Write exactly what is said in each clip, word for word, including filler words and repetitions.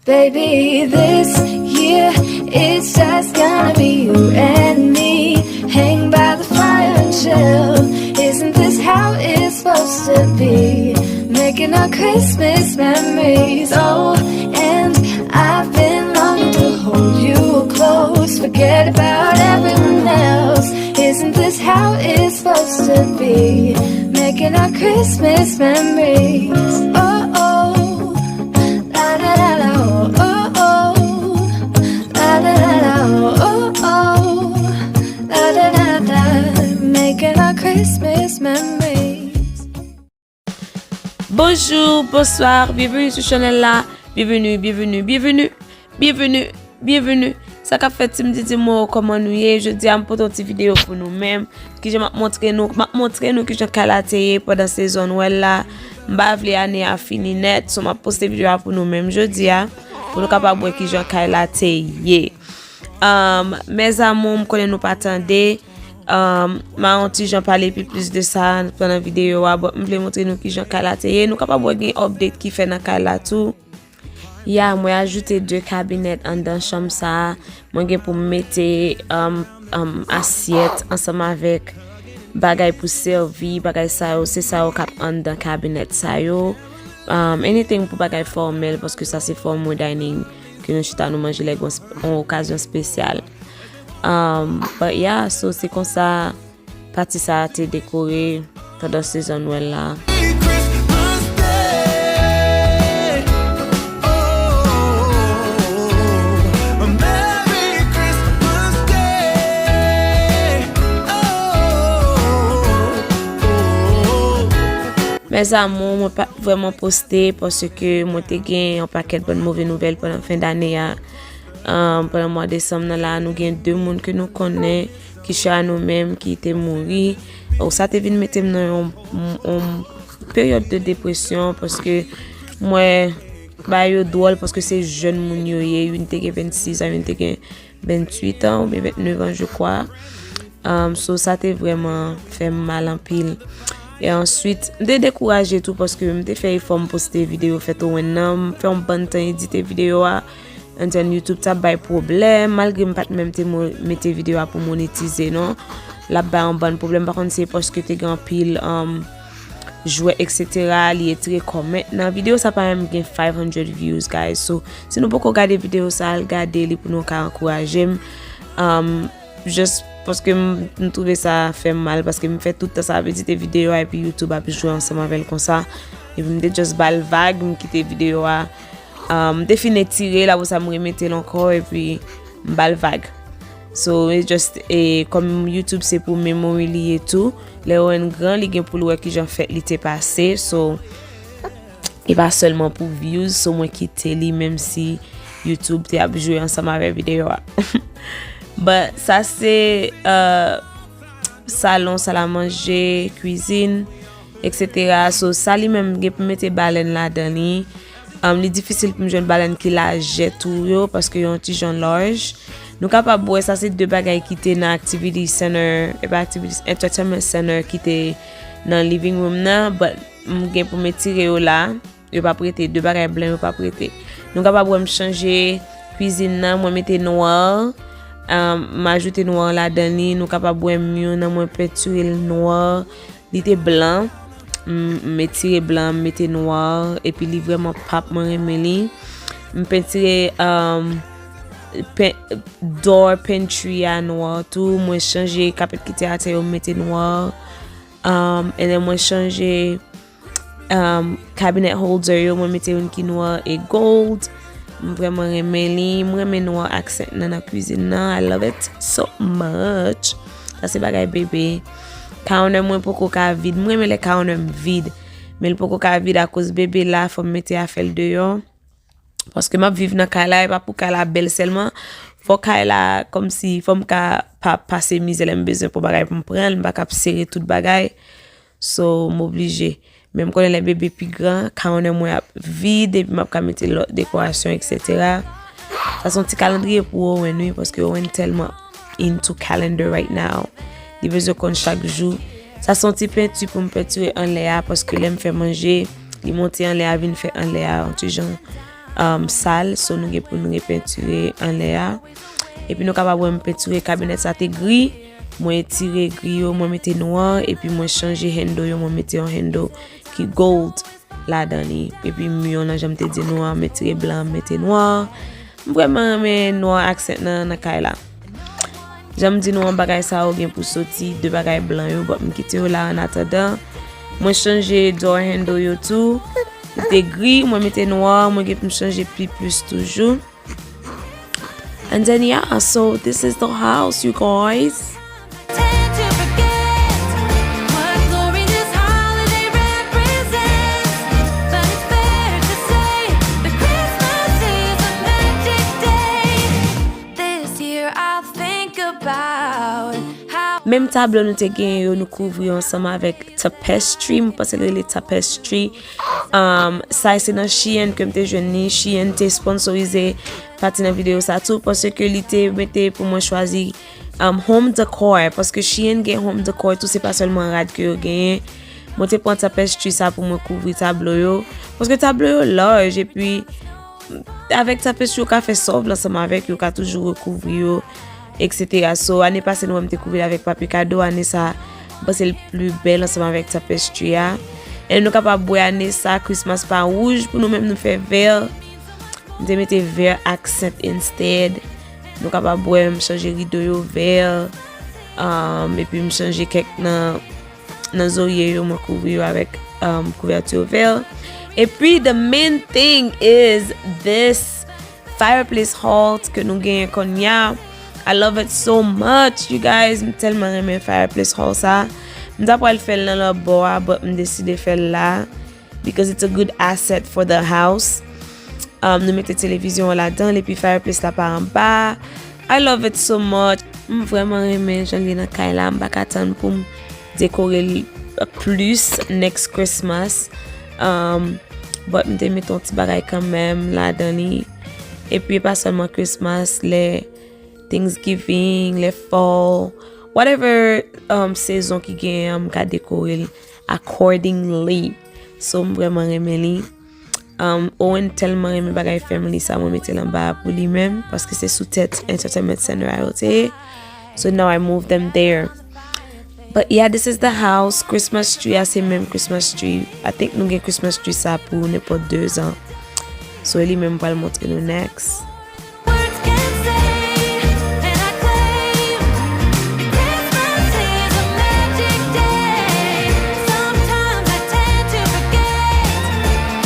Baby, this year it's just gonna be you and me. Hang by the fire and chill. Isn't this how it's supposed to be? Making our Christmas memories. Oh, and I've been longing to hold you close. Forget about everyone else. Isn't this how it's supposed to be? Making our Christmas memories. Oh, oh. La da da da, oh, oh, oh. La da da da, oh, oh, oh. La da da da, making our Christmas memories. Bonjou, bonswa, byenveni sou chanèl la. Byenveni, byenveni, byenveni, byenveni, byenveni. Sa k ap fèt, Team Didi Mo, kòman nou ye? Jodi a, m pote yon ti videyo pou nou menm. Kijan m ap montre nou, m ap montre nou kijan kay la te ye pandan sezon Nwèl la. M pa vle ane a fini nèt, so m ap poste videyo a pou nou menm jodi a, pou nou kapab wè kijan kay la te ye. Um, mes amours, m konnen nou pa tande. Um, m a yon ti jan pale pi plis de sa pandan videyo a, but m vle montre nou kijan kay la te ye. Nou kapab wè gen update ki fè nan kay la tou. Ya, mwen ajoute de kabinèt anndan chanm sa a. Mwen gen pou m mete, um, um, asyèt ansanm avèk bagay pou sèvi, bagay sa yo, se sa yo k ap anndan kabinèt sa yo. Um, anything pou bagay fòmèl, paske sa se formal dining ke nou chita nou manje lè gen yon sp-, yon okazyon espesyal. Um, but yeah, so se konsa pati sa a te dekore pandan sezon Nwèl la. Mes amours, mwen pa vrèman poste paske mwen te gen yon pakèt bòn move nouvèl pandan fen dane a. Um, pandan mwa desanm nan la, nou gen de moun ke nou konnen, ki chè a nou menm, ki te mouri. Ou sa te vin mete m nan yon, yon peryòd de depresyon, paske m wè bagay yo dwòl, paske se jèn moun yo ye, youn te gen vennsis an, youn te gen venntuit an, oubyen vennèf an, je crois. Um, so, sa te vrèman fè m mal anpil. E answit, m te dekouraje tou, paske m te fè efò m poste videyo fèt Owen nan, m fè yon bann tan edite videyo a, and then YouTube t ap bay pwoblèm, malgre m pa t menm te mo-, mete videyo a pou monetize, non. L ap bay yon bann pwoblèm, pa konn se paske te gen anpil, um, jwèt, et cetera, li etire comment nan. Videyo sa pa menm gen five hundred views, guys. So, si nou poko gade videyo sa, al gade li pou nou ka ankouraje m. Um, just paske m, m twouve sa fè m mal, paske m fè tout tan sa ap edite videyo a, epi YouTube ap jwe ansanm avè l konsa. Epi m te just ba l vag, m kite videyo a. Um, m te fin etire l, apre sa m remete l ankò, epi m ba l vag. So, e just, e, kòm YouTube se pou memory li ye tou, lè Owen gran, li gen pou l wè kijan fèt li te pase. So, e pa sèlman pou views, so mwen kite li, menm si YouTube te ap jwe ansanm avè videyo a. But sa se, uh, salon, sal a manje, kwizin, et cetera. So, sa li menm gen pou mete balèn ladan li. Um, li difisil pou m jwenn balèn ki lajè tou yo, paske yo yon ti jan laj. Nou kapab wè sa se de bagay ki te nan activity center, e pa activity, entertainment center ki te nan living room nan, but m gen pou m etire yo la. Yo p ap rete, de bagay blan yo p ap rete. Nou kapab wè m chanje kwizin nan, mwen mete nwa. Um, m ajoute nwa ladan li, nou kapab wè mi nan, mwen pentire l nwa. Li te blan. M, m etire blan, m mete nwa, epi li vrèman pop, mwen renmen li. M pentire, um, pen-, door pantry a nwa tou. Mwen chanje kapèt ki te atè yo, m mete nwa. Um, and then mwen chanje, um, cabinet holder yo, mwen mete youn ki nwa e gold. M vrèman renmen li. M renmen nwa accent nan nan kwizin nan. I love it so much. Sa se bagay bebe. Counter mwen poko ka vid. M renmen lè counter m vid. Men l poko ka vid akoz bebe la, fò m mete afè l deyò. Paske m ap viv nan kay la, e pa pou kay la bèl sèlman. Fò kay la, kòmsi, fò m ka pa pase mizè lè m bezwen pou bagay pou m pran l, m pa ka ap sere tout bagay. So, m oblije. Men m konnen lè bebe pi gran, counter mwen ap vid, epi m ap ka mete lòt dekorasyon, et cetera. Sa se yon ti kalandriye pou Owen, wi, paske Owen tèlman into calendar right now. Li bezwen konn chak jou. Sa se yon ti penti pou m pentire anlè a, paske lè m fè manje, li monte anlè a, vin fè anlè a, yon ti jan um, sal, so nou gen pou nou repentire anlè a. Epi nou kapab wè m pentire kabinèt sa te gri, mwen etire gri yo, mwen mete nwa, epi mwen chanje handle yo, mwen mete yon handle ki gold ladan li. Epi mi yo nan, jan m te di nou an, m etire blan, m mete nwa. M vrèman renmen nwa accent nan, nan kay la. Jan m di nou an, bagay sa yo gen pou soti, de bagay blan yo, but m kite yo la an atandan. Mwen chanje door handle yo tou. Li te gri, mwen mete nwa, mwen gen pou m chanje pi plis toujou. And then, yeah, so this is the house, you guys. Tend to forget what glory this holiday represents, but it's fair to say that Christmas is a magic day. This year I'll think about how Menm tablo nou te genyen yo, nou kouvri yo ansanm avèk tapestry, m panse l rele tapestry. Um, sa se nan Shein ke m te jwenn li. Shein te sponsorize pati nan videyo sa tou, paske li te mete pou mwen chwazi, um, home decor, paske Shein gen home decor tou, se pa sèlman rad ke yo genyen. Mwen te pran tapestry sa pou mwen kouvri tablo yo, paske tablo yo laj, epi avèk tapestry ou ka fè sa w vle ansanm avèk yo, ou ka toujou rekouvri yo, et cetera. So, ane pase nou wè m te kouvri l avèk papye kado, ane sa, m panse l pli bèl ansanm avèk tapestry a. E nou kapab wè ane sa, Christmas pa wouj, pou nou menm nou fè vè. M te mete vè accent instead. Nou kapab wè m chanje rido yo vè. Um, epi m chanje kèk nan, nan zorye yo, mwen kouvri yo avèk, um, kouvèti vè. Epi, the main thing is this fireplace haul ke nou genyen kounye a. I love it so much, you guys. M tèlman renmen fireplace haul sa. M ta pral fè l nan lòt bò a, but m deside fè l la because it's a good asset for the house. Um, nou mete televizyon an ladan l, epi fireplace la pa anba. I love it so much. M vrèman renmen jan l ye nan kay la. M pa ka tann pou m dekore l plis next Christmas. Um, but m te mete yon ti bagay kanmenm ladan li. Epi, e pa sèlman Christmas, lè Thanksgiving, lè fall, whatever, um, sezon ki genyen an, m ka dekore l accordingly. So, m vrèman renmen li. Um, Owen tèlman renmen bagay family sa, mwen mete l anba a pou li menm, paske se sou tèt Entertainment Center a yo te ye. So now I move them there. But yeah, this is the house. Christmas tree a, se menm Christmas tree. I think nou gen Christmas tree sa pou nenpòt de zan. So, e li menm m pral montre nou next. Words can say, and I claim that Christmas is a magic day. Sometimes I tend to forget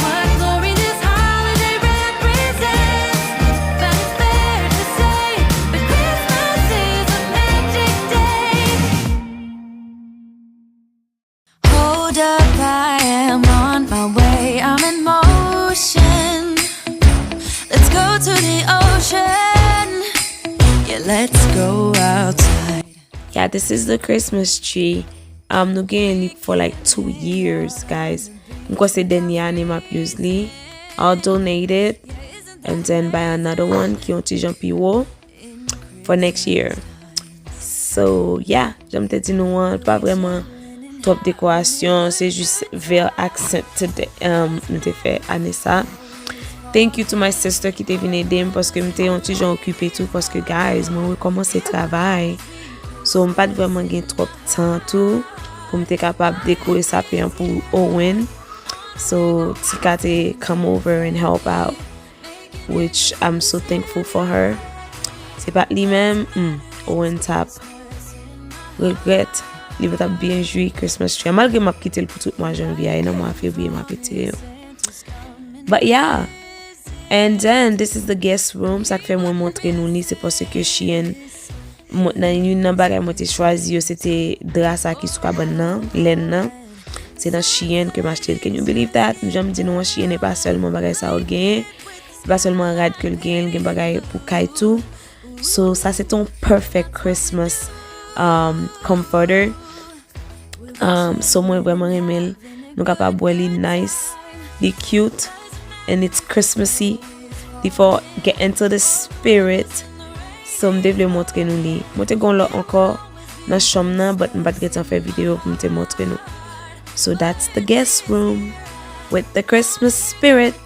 what glory this holiday represents. But it's fair to say that Christmas is a magic day. Hold up, I am on my way. I'm in motion. Let's go to the ocean. Yeah, let's go outside. Yeah, this is the Christmas tree. Um, nou genyen li for like two years, guys. M kwè se dènye ane m ap use li. I'll donate it and then buy another one ki yon ti jan pi wo for next year. So, yeah, jan m te di nou an, pa vrèman twòp dekorasyon, se jis vè accent today, um, nou te fè ane sa. Thank you to my sister ki te vin ede m, paske m te yon ti jan okipe tou, paske, guys, mwen rekòmanse travay. So, m pa t vrèman gen twòp tan tou pou m te kapab dekore sapè an pou Owen. So, Tika te come over and help out, which I'm so thankful for her. Se pa t li menm, hmm, Owen t ap regrèt, li pa t ap byen jwi Christmas tree. Malgre m ap kite l pou tout mwa janvye a, e nan mwa fevriye m ap retire yo. But yeah. And then, this is the guest room. Sa k fè mwen montre nou li, se paske Shein, mwen, nan youn nan bagay mwen te chwazi yo, se te dra sa ki sou kabann nan, lèn nan. Se nan Shein ke m achte l. Can you believe that? Jan m di nou an, Shein e pa sèlman bagay sa yo genyen. E pa sèlman rad ke l genyen, l gen bagay pou kay tou. So, sa se te yon perfect Christmas, um, comforter. Um, so, mwen vrèman renmen l. Nou kapab wè li nice, li cute, and it's Christmassy. Li fè w get into the spirit. So, m te vle montre nou li. Mwen te gen lòt ankò nan chanm nan, but m pa t gentan fè videyo pou m te montre nou. So, that's the guest room with the Christmas spirit.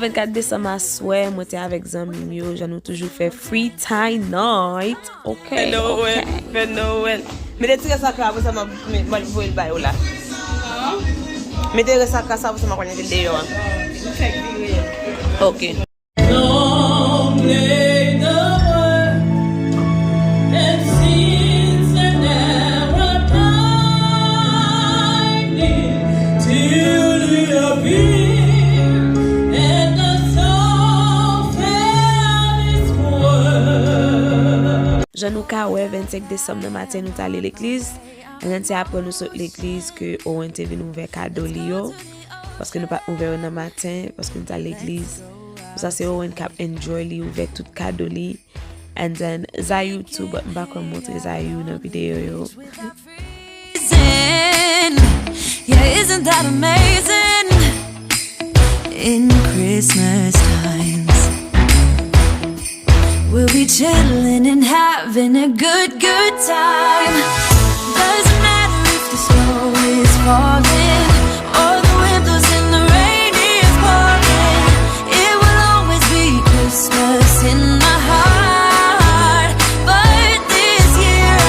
Vennkat desanm aswè, mwen te avèk zanmi m yo, jan nou toujou fè free time night. Ok, fè Nowèl, ok. Fè Nowèl. Mete ti rès sa ka, apre sa, m ap, m ap voye l ba yo la. Mete rès sa ka, sa, apre sa, m ap konekte deyò a. Ok. Don't play the world. And sins and error blinding till we appear at the soul fairest world. Jan nou ka wè, vennsenk desanm nan maten, nou t ale legliz. And then se apre nou sot legliz ke Owen te vin ouvè kado li yo. Paske nou pa t ouvè yo nan maten, paske nou t al legliz. Sa se Owen k ap enjoy li ouvè tout kado li. And then Zayou tou, but m pa konn montre Zayou nan videyo yo. Isn't, yeah, isn't that amazing? In Christmas times, we'll be chilling and having a good, good time. Doesn't matter if the snow is falling or the wind blows and the rain is pouring. It will always be Christmas in my heart. But this year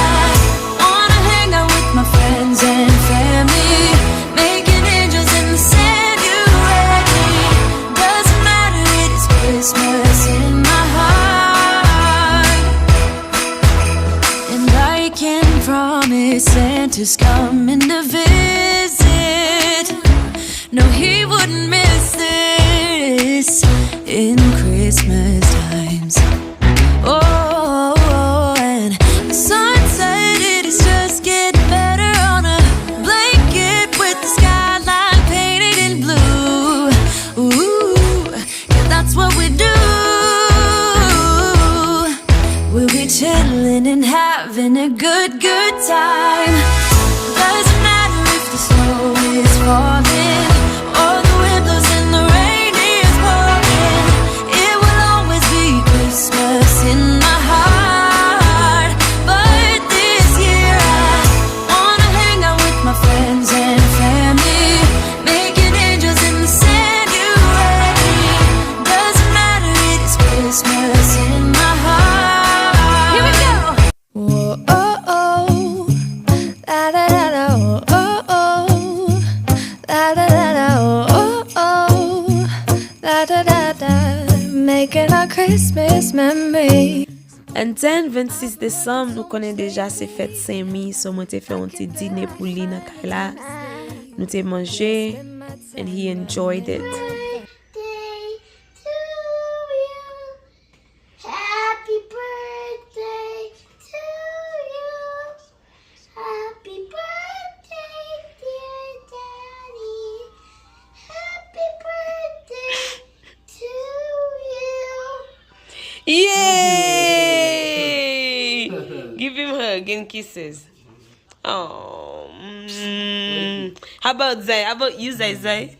I wanna hang out with my friends and family, making angels in the Sanctuary. Doesn't matter, it is Christmas in my heart. And I can promise Santa's coming to visit. No, he wouldn't miss this in Christmas times. Oh, and the sun said it is just getting better on a blanket with the skyline painted in blue. Ooh, yeah, that's what we do. We'll be chilling and having a good, good time. Doesn't matter if the snow is falling or the wind blows and the rain is pouring. It will always be Christmas in my heart. But this year I wanna hang out with my friends and family, making angels in the Sanctuary. Doesn't matter, it is Christmas in my heart. Here we go. Whoa, oh, oh. La, da, da, da, oh, oh, oh. La, da, da, da, oh, oh, oh. La, da, da, da. Making our Christmas memories. And then, vennsis desanm, nou konnen deja se fèt Senmi, so mwen te fè yon ti dine pou li nan kay la. Nou te manje, and he enjoyed it. Birthday to you. Happy birthday to you. Happy birthday, dear Daddy. Happy birthday to you. Yay! Give him hug and kisses. Oh, mm. How about Zay? How about you, Zay Zay?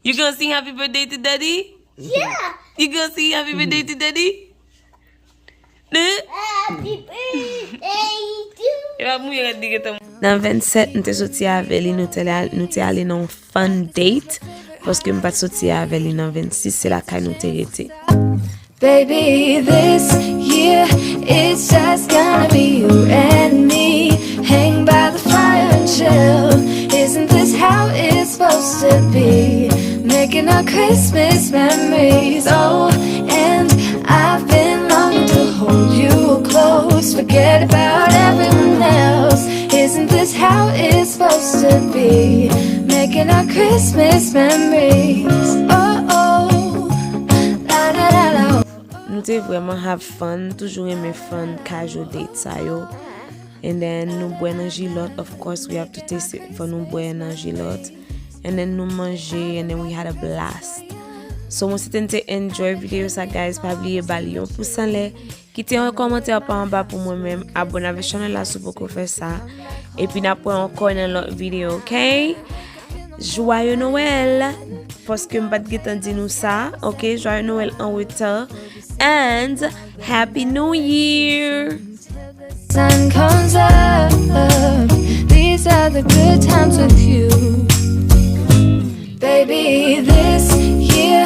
You gonna sing happy birthday to daddy? Yeah. You gonna sing happy birthday to daddy? Happy birthday to you. E pa mouye rad li gentan. Nan vennsèt, m te soti avè li, nou te, nou te ale nan yon fun date. Paske m pa t soti avè li nan vennsis, se lakay nou te rete. Baby, this year it's just gonna be you and me. Hang by the fire and chill. Isn't this how it's supposed to be? Making our Christmas memories. Oh, and I've been longing to hold you close. Forget about everyone else. Isn't this how it's supposed to be? Making our Christmas memories. Oh, oh. La, da, da, da. Nou te vrèman have fun, toujou renmen fun casual date sa yo. And then nou bwè nan jilòt, of course we have to taste it, fò nou bwè nan jilòt. And then nou manje, and then we had a blast. So mwen swete n te enjoy videyo sa guys, pa bliye ba li yon pous anlè, kite yon kòmantè pa anba pou mwen menm, abòne avèk chanèl la si w poko fè sa. Epi n ap wè ankò nan lòt videyo, ok? Joyeux Noël! Paske m pa t gentan di nou sa, ok? Joyeux Noël en retard. And Happy New Year! Sun comes up. These are the good times with you. Baby, this year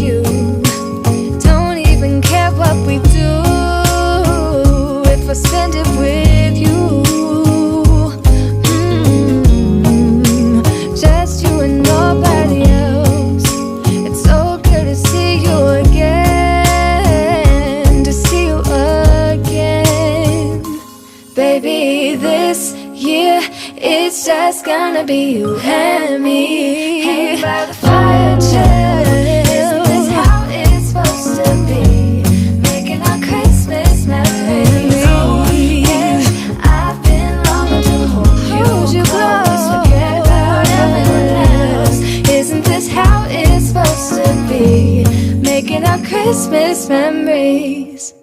you. Don't even care what we do if I spend it with you. Mm, just you and nobody else. It's so good to see you again, to see you again. Baby, this year it's just gonna be you and me. Hanging by the fire chill. Isn't this how it's supposed to be? Making our Christmas memories. Oh, yeah. I've been longing to hold you close. Forget about everyone else. Isn't this how it's supposed to be? Making our Christmas memories.